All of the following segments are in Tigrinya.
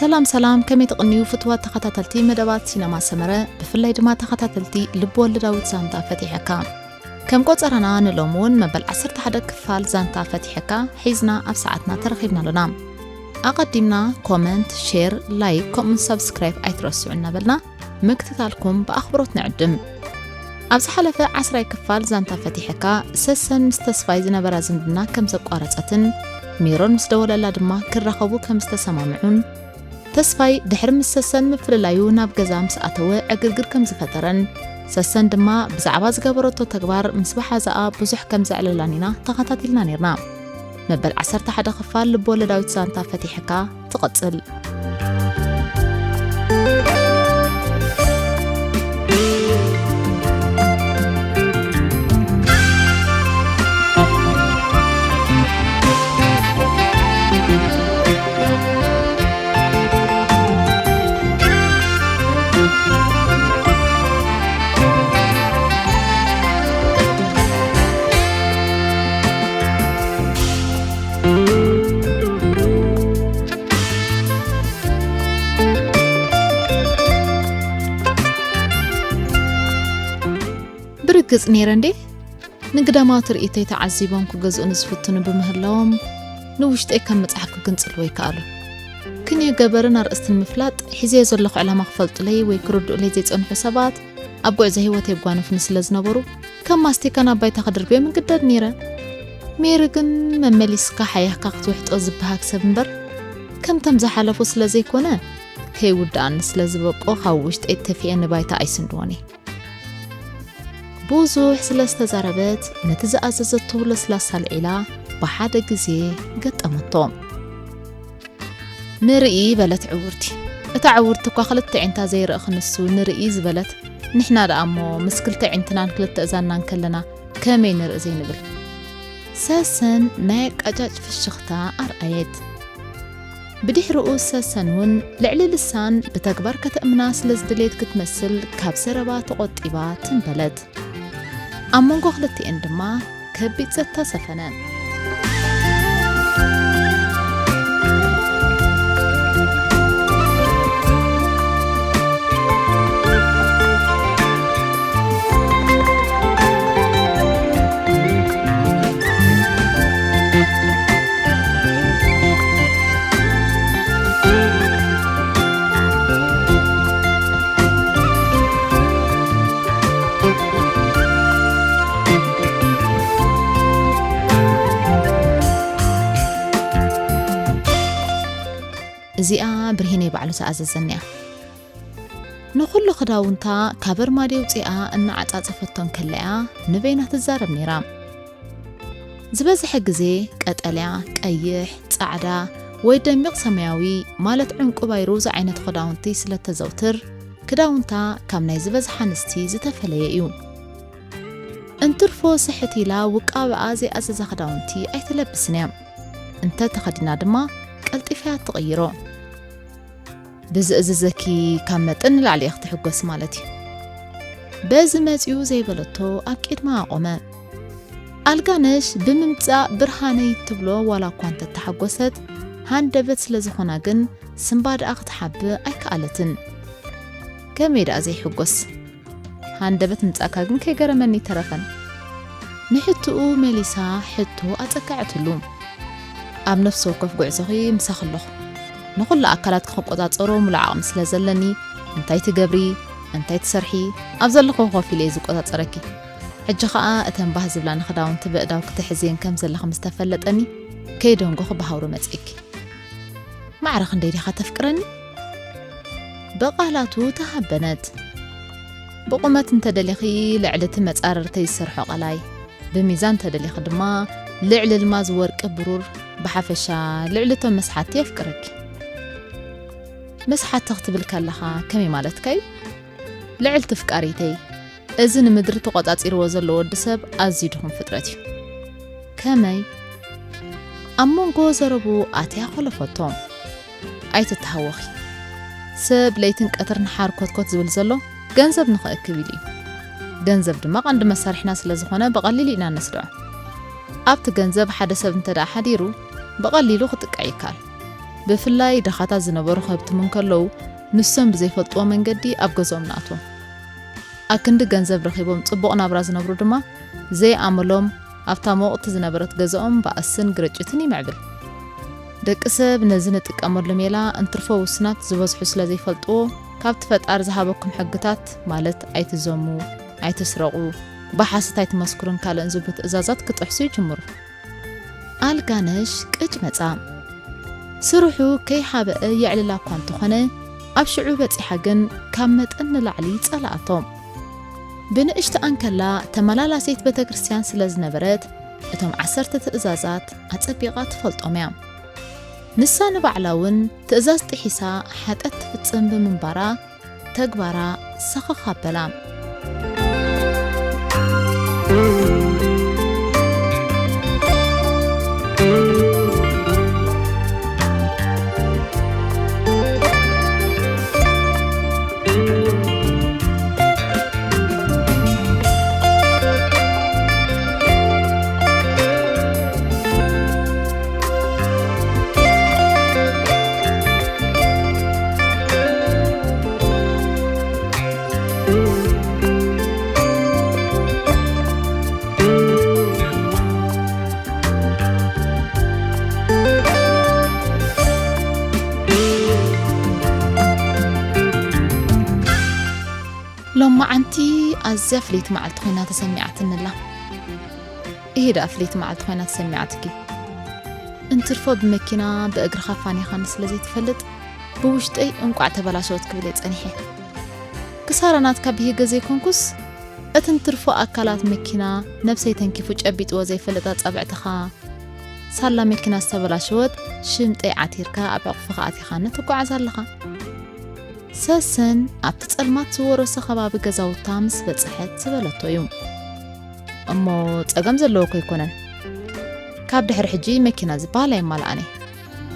ሰላም ሰላም፣ ከመይ ትቕንዩ ፍትዋት ተኸታተልቲ መደባት ሲነማ ሰመረ፣ ብፍላይ ድማ ተኸታተልቲ ልብ ወለዳዊት ዛንታ ፈቲሐካ። ከም ቆጸራና ንሎሚ እውን መበል ዓሰርተ ሓደ ክፋል ዛንታ ፈቲሐካ ሒዝና ኣብ ሰዓትና ተረኺብና ኣሎና። ኣቐዲምና ኮመንት፣ ሼር፣ ላይክ ከምኡን ሳብስክራይብ ኣይትረስዑ እናበልና ምክትታልኩም ብኣኽብሮት ንዕድም። ኣብ ዝሓለፈ ዓስራይ ክፋል ዛንታ ፈቲሐካ ሰሰን ምስ ተስፋይ ዝነበራ ዝምድና ከም ዘቋረጸትን ሜሮን ምስ ደወለላ ድማ ክራኸቡ ከም ዝተሰማምዑን ተስፋይ ድሕሪ ምስ ሰሰን ምፍልላዩ ናብ ገዛ ምስ ኣተወ ዕግርግር ከም ዝፈጠረን ሰሰን ድማ ብዛዕባ ዝገበረቶ ተግባር ምስ ብሓዛኣ ብዙሕ ከም ዘዕለላን ኢና ተኸታቲልና ነርና። መበል ዓሰርተ ሓደ ክፋል ልብ ወለዳዊት ዛንታ ፈቲሐካ ትቐጽል። ብርግጽ ነይረ እንዴ? ንግዳማዊ ትርኢተይ ተዓዚቦም ክገዝኡኒ ዝፍትኑ ብምህላዎም፣ ንውሽጠይ ካብ መጽሓፍ ክግንጽልዎ ኣይከኣሉን። ክንዮ ገበርን ኣርእስትን ምፍላጥ፣ ሒዘዮ ዘለኹ ዕላማ ክፈልጡለይ ወይ ክርድኡለይ ዘይጸንሑ ሰባት፣ ኣብ ጉዕዞ ህይወተይ የጓንፉኒ ስለ ዝነበሩ፣ ከም ማስቲካ ናብ ባይታ ክድርብዮም እግደድ ነይረ። ሜሪ ግን መመሊስካ ሓያህካ ክትውሕጦ ዝበሃግ ሰብ እምበር፣ ከምቶም ዝሓለፉ ስለ ዘይኮነ፣ ከይውድኣኒ ስለ ዝበቆ፣ ካብ ውሽጠይ ተፊኤ ንባይታ ኣይስንድዎን እየ። ብዙሕ ስለ ዝተዛረበት፣ ነቲ ዝኣዘዘቶ ለስላሳ ኣልዒላ ብሓደ ግዜ ገጠመቶ። "ንርኢ" በለት ዕውርቲ። እታ ዕውርቲ እኳ ክልተ ኣዒንታ ዘይርኢ ክንሱ "ንርኢ" ዝበለት፣ ንሕና ደኣ እሞ ምስ ክልተ ኣዒንትናን ክልተ እዛንናን ከለና ከመይ ንርኢ ዘይንብል? ሰሰን ናይ ኣቃጫጭ ፍሽኽታ ኣርኣየት። ብድሕሪኡ ሰሰን እውን ልዕሊ ልሳን ብተግባር ከተእምና ስለ ዝደለየት ክትመስል ካብ ዘረባ ተቖጢባ ትም በለት። ኣብ መንጎ ክልቲኤን ድማ ከቢድ ጸጥታ ሰፈነ። እዚኣ ብርሂነይ ባዕሉ ዝኣዘዘኒ እያ። ንኹሉ ክዳውንታ ካብ ኣርማድዮ ኣውጺኣ እናዓጻጸፈቶ እንከላ እያ ንበይና ትዛረብ ነይራ። ዝበዝሐ ግዜ ቀጠልያ፣ ቀይሕ፣ ጻዕዳ ወይ ደሚቕ ሰማያዊ ማለት ዕንቁባይ ሮዝ ዓይነት ክዳውንቲ ስለ እተዘውትር፣ ክዳውንታ ካብ ናይ ዝበዝሓ ኣንስቲ ዝተፈለየ እዩ። እንትርፎ ስሕት ኢላ ውቃበኣ ዘይኣዘዛ ክዳውንቲ ኣይትለብስን እያ። እንተ ተኸዲና ድማ ቀልጢፋ እያ ትቕይሮ። ብዝእዝዘኪ ካብ መጠን ንላዕሊ እያ ክትሕጎስ ማለት እዩ። በዚ መጺኡ ዘይበለቶ ኣብ ቅድማ ኣቖመ። ኣልጋነሽ ብምምጻእ ብርሃነይ ትብሎ ዋላ እኳ እንተተሓጎሰት፣ ሃንደበት ስለ ዝኾና ግን ስምባድኣ ክትሓብእ ኣይከኣለትን። ከመይ ደኣ ዘይሕጎስ? ሃንደበት ምምጻእካ ግን ከይገረመኒ ኣይተረፈን። ንሕቶኡ መሊሳ ሕቶ ኣጸግዐትሉ። ኣብ ነፍሲ ወከፍ ጉዕዞኺ ምሳኺ ኣለኹ። ንኹሉ ኣካላትኪ ክቆጻጸሮ ሙሉእ ዓቕሚ ስለ ዘለኒ፣ እንታይ ትገብሪ፣ እንታይ ትሰርሒ፣ ኣብ ዘለኽዎ ኮፍ ኢለ እየ ዝቆጻጸረኪ። ሕጂ ኸኣ እተን ባህ ዝብላ ንኽዳውንቲ በእዳው ክትሕዝየን ከም ዘለኺ ምስ ተፈለጠኒ፣ ከይደንጎኹ ብሃውሪ መጺእኪ። ማዕረ ክንደይ ዲኻ ተፍቅረኒ? ብቓላቱ ተሃበነት። ብቑመት እንተ ደሊኺ ልዕሊ እቲ መጻርርተይ ዝሰርሖ ቀላይ፣ ብሚዛን እንተ ደሊኺ ድማ ልዕሊ ልማዝ ወርቂ ብሩር፣ ብሓፈሻ ልዕሊ እቶም መስሓትቲ የፍቅረኪ። መስሓትቲ ክትብል ከለኻ ከመይ ማለትካ እዩ? ልዕልቲ ፍቃሪተይ፣ እዚ ንምድሪ ተቖጻጺርዎ ዘሎ ወዲ ሰብ ኣዝዩ ድኹም ፍጥረት እዩ። ከመይ? ኣብ መንጎ ዘረብኡ ኣትያ ኮለፈቶ። ኣይትተሃወኺ። ሰብ ለይትን ቀትርን ሓርኮትኮት ዝብል ዘሎ ገንዘብ ንኽእክብ ኢሉ እዩ። ገንዘብ ድማ ቀንዲ መሳርሕና ስለ ዝኾነ ብቐሊሉ ኢና ነስድዖ። ኣብቲ ገንዘብ ሓደ ሰብ እንተ ደኣ ሓዲሩ ብቐሊሉ ክጥቀዕ ይከኣል። ብፍላይ ድኻታት ዝነበሩ ከብትሙ እንከለዉ፣ ንሶም ብዘይፈልጥዎ መንገዲ ኣብ ገዝኦም ንኣትዎም። ኣክንዲ ገንዘብ ረኺቦም ጽቡቕ ናብራ ዝነብሩ ድማ፣ ዘይኣመሎም ኣብታ መወቕቲ ዝነበረት ገዛኦም ባእስን ግርጭትን ይምዕብል። ደቂ ሰብ ነዚ ንጥቀመሉ ሜላ እንትርፎ ውሱናት ዝበዝሑ ስለ ዘይፈልጥዎ፣ ካብቲ ፈጣሪ ዝሃበኩም ሕግታት፣ ማለት ኣይትዘሙ፣ ኣይትስረቑ፣ ብሓሰት ኣይትመስክሩን ካልእን ዝብሉ ትእዛዛት ክጥሕሱ ይጅምሩ። ኣልጋነሽ ቅጭ መጻ። ስርሑ ከይሓበአ የዕልላ እኳ እንተኾነ፣ ኣብ ሽዑ በጺሓ ግን ካብ መጠን ንላዕሊ ጸላኣቶ። ብንእሽቶኣ እንከላ ተመላላሲት ቤተ ክርስቲያን ስለ ዝነበረት፣ እቶም ዓሰርተ ትእዛዛት ኣጸቢቓ ትፈልጦም እያ። ንሳ ንባዕላ እውን ትእዛዝ ጥሒሳ ሓጢኣት ትፍጽም ብምንባራ፣ ተግባራ ሰኸኽ ኣበላ። ሎማዓንቲ ኣዝያ ፍልይቲ መዓልቲ ኮይና ተሰሚዓትኒ ኣላ። እሂ ደኣ ፍልይቲ መዓልቲ ኮይና ተሰሚዓትኪ። እንትርፎ ብመኪና ብእግርኻ ፋኒኻኒ ስለ ዘይትፈልጥ፣ ብውሽጠይ እንቋዕ ተበላሸወት ክብል እየ ጸኒሐ። ክሳራ ናትካ ብሂገ ዘይኮንኩስ፣ እቲ እንትርፎ ኣካላት መኪና ነብሰይ ተንኪፉ ጨቢጥዎ ዘይፈልጥ ኣጻብዕትኻ፣ ሳላ መኪና ዝተበላሸወት ሽምጠይ ዓቲርካ ኣብ ሕቑፍኻ ኣቲኻኒ ትጓዓዝ ኣለኻ። ሰሰን ኣብቲ ጸልማት ዝወረሶ ከባቢ ገዛውታ ምስ በጽሐት ዝበለቶ እዩ። እሞ ጸገም ዘለዎ እኮ ኣይኮነን። ካብ ድሕሪ ሕጂ መኪና ዝበሃል ኣየማልኣን እየ።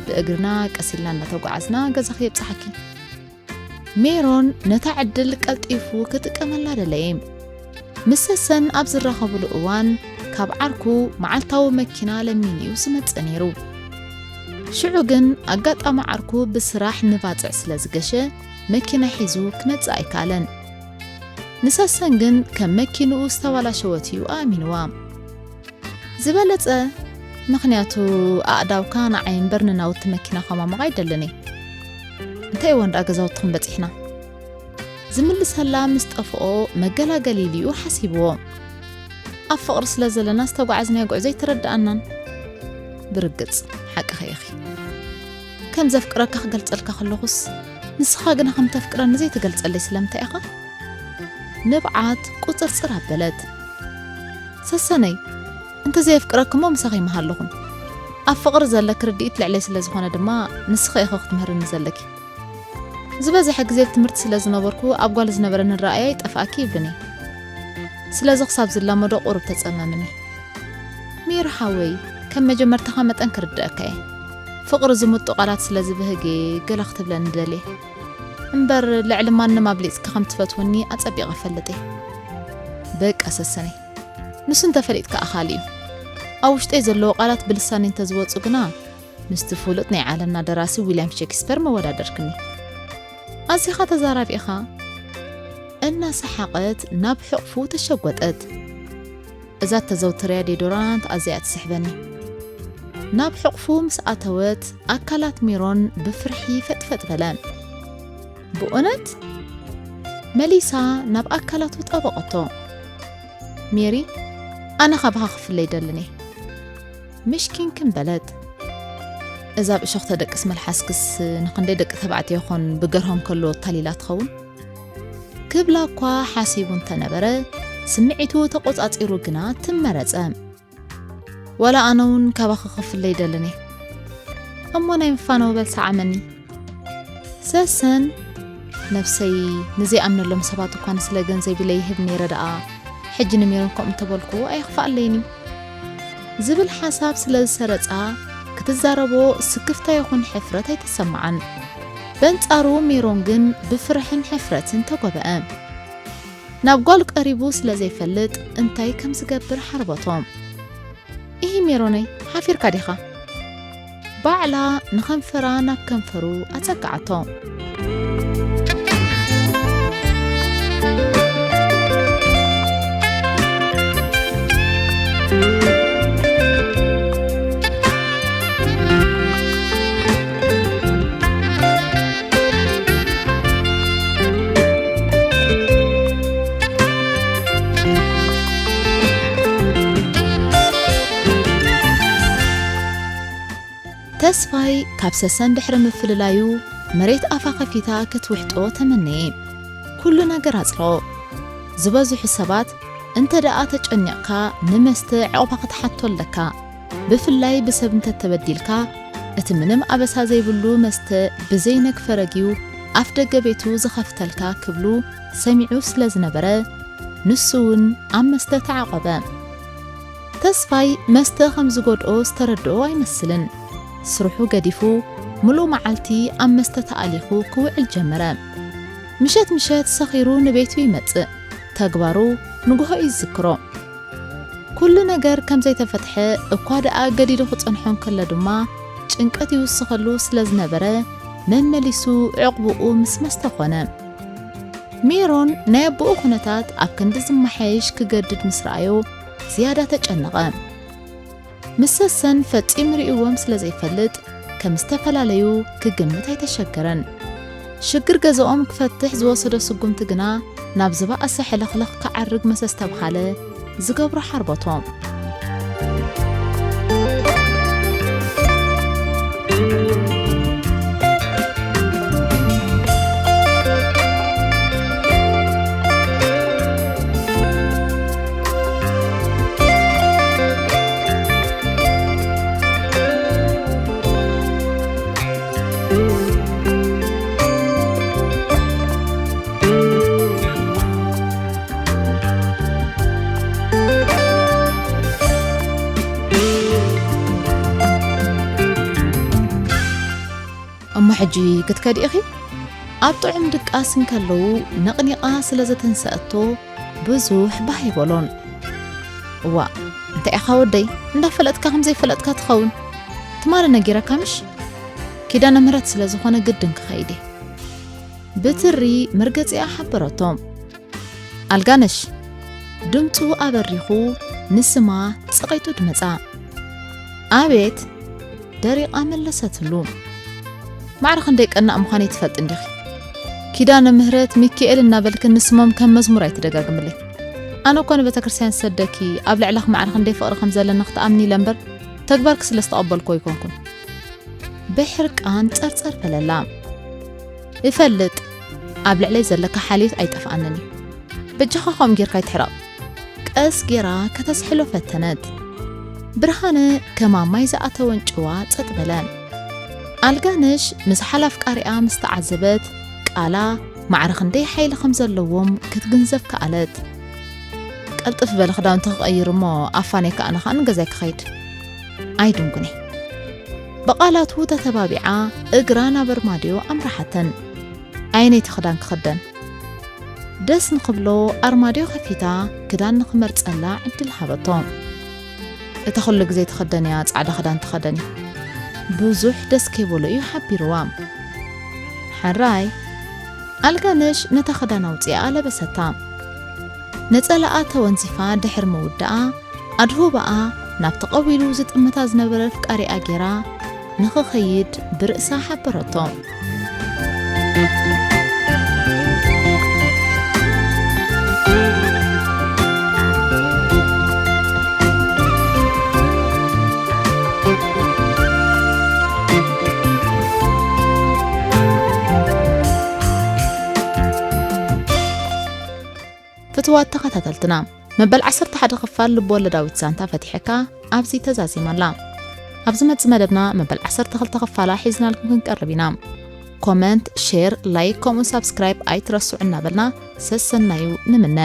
ብእግርና ቀስ ኢልና እናተጓዓዝና ገዛኺ የብጽሓኪ። ሜሮን ነታ ዕድል ቀልጢፉ ክጥቀመላ ደለየ። ምስ ሰሰን ኣብ ዝራኸብሉ እዋን ካብ ዓርኩ መዓልታዊ መኪና ለሚኑ እዩ ዝመጽእ ነይሩ። ሽዑ ግን ኣጋጣሚ ዓርኩ ብስራሕ ንባጽዕ ስለ ዝገሸ መኪና ሒዙ ክመጽእ ኣይከኣለን። ንሰሰን ግን ከም መኪንኡ ዝተበላሸወት እዩ ኣእሚንዋ። ዝበለጸ፣ ምኽንያቱ ኣእዳውካ ንዓይ እምበር ንናውቲ መኪና ከማምቕ ኣይደልን እየ። እንታይ እዋን ደኣ ገዛውትኹም በጺሕና? ዝምልሰላ ምስ ጠፍኦ መገላገሊ ኢሉ እዩ ሓሲብዎ። ኣብ ፍቕሪ ስለ ዘለና ዝተጓዓዝናዮ ጉዕዞ ኣይተረድኣናን። ብርግጽ፣ ሓቅኺ ኢኺ። ከም ዘፍቅረካ ክገልጸልካ ከለኹስ፣ ንስኻ ግና ከም ተፍቅረኒ ዘይትገልጸለይ ስለምንታይ ኢኻ? ንብዓት ቁጽርጽር ኣበለት። ሰሰነይ፣ እንተዘየፍቅረኪ እሞ ምሳኺ ምሃለኹን። ኣብ ፍቕሪ ዘለኪ ርድኢት ልዕለይ ስለ ዝኾነ ድማ ንስኺ ኢኺ ክትምህርኒ ዘለኪ። ዝበዝሐ ግዜ ኣብ ትምህርቲ ስለ ዝነበርኩ ኣብ ጓል ዝነበረኒ ኣረኣእያ ይጠፍኣኪ ይብልኒ። ስለዚ ክሳብ ዝላመዶ ቁሩብ ተጸመምኒ። ሜሪ ሓወይ፣ ከም መጀመርታኻ መጠን ክርድኣካ እየ። ፍቕሪ ዝምጡ ቃላት ስለ ዝብህግ እየ ገለ ክትብለኒ ደልየ። እምበር ልዕሊ ማንም ኣብሊጽኪ ከም ትፈትውኒ ኣጸቢቐ እፈልጥ እየ። በቃ ሰሰነይ፣ ንሱ እንተፈሊጥ ከኣ ካልእ እዩ። ኣብ ውሽጠይ ዘለዉ ቃላት ብልሳነይ እንተዝወጹ ግና፣ ምስቲ ፍሉጥ ናይ ዓለምና ደራሲ ዊልያም ሸክስፐር መወዳደርክኒ። ኣዚኻ ተዛራቢ ኢኻ። እናሰሓቐት ናብ ሕቕፉ ተሸጎጠት። እዛ እተዘውትርያ ዴዶራንት ኣዝያ እያ ትስሕበኒ። ናብ ሕቕፉ ምስ ኣተወት፣ ኣካላት ሜሮን ብፍርሒ ፈጥፈጥ በለ። ብእውነት? መሊሳ ናብ ኣካላቱ ጠበቐቶ። ሜሪ፣ ኣነ ካባኻ ክፍለ ኣይደልን እየ። ምሽኪንክን በለት። እዛ ኣብ እሾኽ ተደቅስ መልሓስክስ ንኽንደይ ደቂ ተባዕትዮ ኾን ብገርሆም ከሎ ኣታሊላ ትኸውን? ክብላ እኳ ሓሲቡ እንተነበረ፣ ስምዒቱ ተቖጻጺሩ ግና ትም መረጸ። ዋላ ኣነ እውን ካባኺ ክፍለ ኣይደልን እየ። እሞ ናይ ምፋነዊ በል ሰዓመኒ። ሰሰን፣ ነብሰይ፣ ንዘይኣምነሎም ሰባት እኳ ንስለ ገንዘብ ኢለ ይህብ ነይረ ደኣ፣ ሕጂ ንሜሮን ከምኡ እንተበልኩ ኣየኽፍኣለይን እዩ። ዝብል ሓሳብ ስለ ዝሰረጻ፣ ክትዛረቦ ስክፍታ ይኹን ሕፍረት ኣይተሰምዓን። በንጻሩ ሜሮን ግን ብፍርሕን ሕፍረትን ተጎብአ። ናብ ጓል ቀሪቡ ስለ ዘይፈልጥ እንታይ ከም ዝገብር ሓርበቶ። "ኢሂ ሜሮነይ፣ ሓፊርካ ዲኻ?" ባዕላ ንኸንፈራ ናብ ከንፈሩ ኣጸግዓቶ። ተስፋይ ካብ ሰሰን ድሕሪ ምፍልላዩ፣ መሬት ኣፋ ከፊታ ክትውሕጦ ተመነየ። ኩሉ ነገር ኣጽልኦ። ዝበዝሑ ሰባት፣ "እንተ ደኣ ተጨኒቕካ ንመስተ ዕቕባ ክትሓቶ ኣለካ። ብፍላይ ብሰብ እንተ ተበዲልካ፣ እቲ ምንም ኣበሳ ዘይብሉ መስተ ብዘይ ነግፈ ረግዩ ኣፍ ደገ ቤቱ ዝኸፍተልካ" ክብሉ ሰሚዑ ስለ ዝነበረ፣ ንሱ እውን ኣብ መስተ ተዓቖበ። ተስፋይ መስተ ከም ዝጎድኦ ዝተረድኦ ኣይመስልን። ስርሑ ገዲፉ፣ ምሉእ መዓልቲ ኣብ መስተ ተኣሊኹ ክውዕል ጀመረ። ምሸት ምሸት ሰኺሩ ንቤቱ ይመጽእ። ተግባሩ ንግሆ እዩ ዝዝክሮ። ኩሉ ነገር ከም ዘይተፈትሐ እኳ ደኣ ገዲዱ ክጸንሖ እንከሎ ድማ፣ ጭንቀት ይውስኸሉ ስለ ዝነበረ፣ መመሊሱ ዕቑብኡ ምስ መስተ ኾነ። ሜሮን ናይ ኣቦኡ ኩነታት ኣብ ክንዲ ዝመሓየሽ ክገድድ ምስ ረኣዮ፣ ዝያዳ ተጨነቐ። ምስ ሰሰን ፈጺሙ ርእይዎም ስለ ዘይፈልጥ፣ ከም ዝተፈላለዩ ክግምት ኣይተሸገረን። ሽግር ገዛኦም ክፈትሕ ዝወሰዶ ስጉምቲ ግና፣ ናብ ዝበኣሰ ሕልኽልኽ ክዓርግ መሰ ዝተብሃለ፣ ዝገብሮ ሓርበቶ። እሞ ሕጂ ክትከዲ ኢኺ? ኣብ ጥዑም ድቃስ እንከለዉ ነቕኒቓ ስለ ዘተንሰኣቶ ብዙሕ ባህ ኣይበሎን። እዋእ፣ እንታይ ኢኻ ወደይ? እንዳፈለጥካ ከም ዘይፈለጥካ ትኸውን። ትማሊ ነጊረካ ምሽ? ኪዳነ ምህረት ስለ ዝኾነ ግድን ክኸይድ እየ። ብትሪ መርገጺኣ ሓበረቶ። ኣልጋነሽ፣ ድምጹ ኣበሪኹ ንስማ ጸቒጡ ድመጻ። ኣቤት፣ ደሪቓ መለሰትሉ። ማዕረ ክንደይ ቀናእ ምዃነይ ትፈልጢ እንዲኺ። ኪዳነ ምህረት፣ ሚኪኤል እናበልኪ ንስሞም ከም መዝሙር ኣይትደጋግምለይ። ኣነ እኮ ንቤተክርስትያን ዝሰደኪ ኣብ ልዕለኺ ማዕረ ክንደይ ፍቕሪ ከም ዘለኒ ክትኣምኒ ኢለ እምበር፣ ተግባርኪ ስለ ዝተቐበልኩ ኣይኮንኩን። ብሕርቃን ጸርጸር በለላ። እፈልጥ፣ ኣብ ልዕለይ ዘለካ ሓልዮት ኣይጠፍኣንን እዩ። በጃኻ ከምኡ ጌርካ ኣይትሕረቕ። ቀስ ጌራ ከተስሕሎ ፈተነት። ብርሃነ ከማማይ ዝኣተወ ኣንጭዋ ጸጥ በለ። ኣልጋነሽ ንዝሓላ ኣፍቃሪኣ ምስ ተዓዘበት፣ ቃላ ማዕረ ክንደይ ሓይሊ ከም ዘለዎም ክትግንዘብ ከኣለት። ቀልጥፍ በሊ ክዳውንቲ ክቐይር እሞ ኣፋነይ ከኣ ኣነ ከኣ ንገዛይ ክኸይድ። ኣይድንጉነይ። ብቓላቱ ተተባቢዓ እግራ ናብ ኣርማድዮ ኣምራሓተን። ኣየነይቲ ክዳን ክኽደን? ደስ ንኽብሎ ኣርማድዮ ከፊታ ክዳን ንኽመርጸላ ዕድል ሃበቶ። እታ ኩሉ ግዜ ትኽደንያ ጻዕዳ ክዳን ተኸደኒ። ብዙሕ ደስ ከይበሎ እዩ ሓቢርዋ። ሕራይ፣ ኣልጋነሽ ነታ ክዳን ኣውጺኣ ለበሰታ። ነጸላኣ ተወንዚፋ ድሕሪ ምውዳኣ፣ ኣድሁባኣ ናብቲ ቀዊሉ ዝጥምታ ዝነበረ ኣፍቃሪኣ ጌራ ንኽኸይድ ብርእሳ ሓበረቶ። ፍትዋት ተኸታተልትና፣ መበል ዓሰርተ ሓደ ክፋል ልብወለዳዊት ዛንታ ፈቲሐካ ኣብዚ ተዛዚማ ኣላ። ኣብ ዝመጽእ መደብና መበል ዓሰርተ ክልተ ክፋላ ሒዝናልኩም ክንቀርብ ኢና። ኮመንት፣ ሼር፣ ላይክ ከምኡ ሳብስክራይብ ኣይትረስዑ እናበልና ሰሰናዩ ንምነ።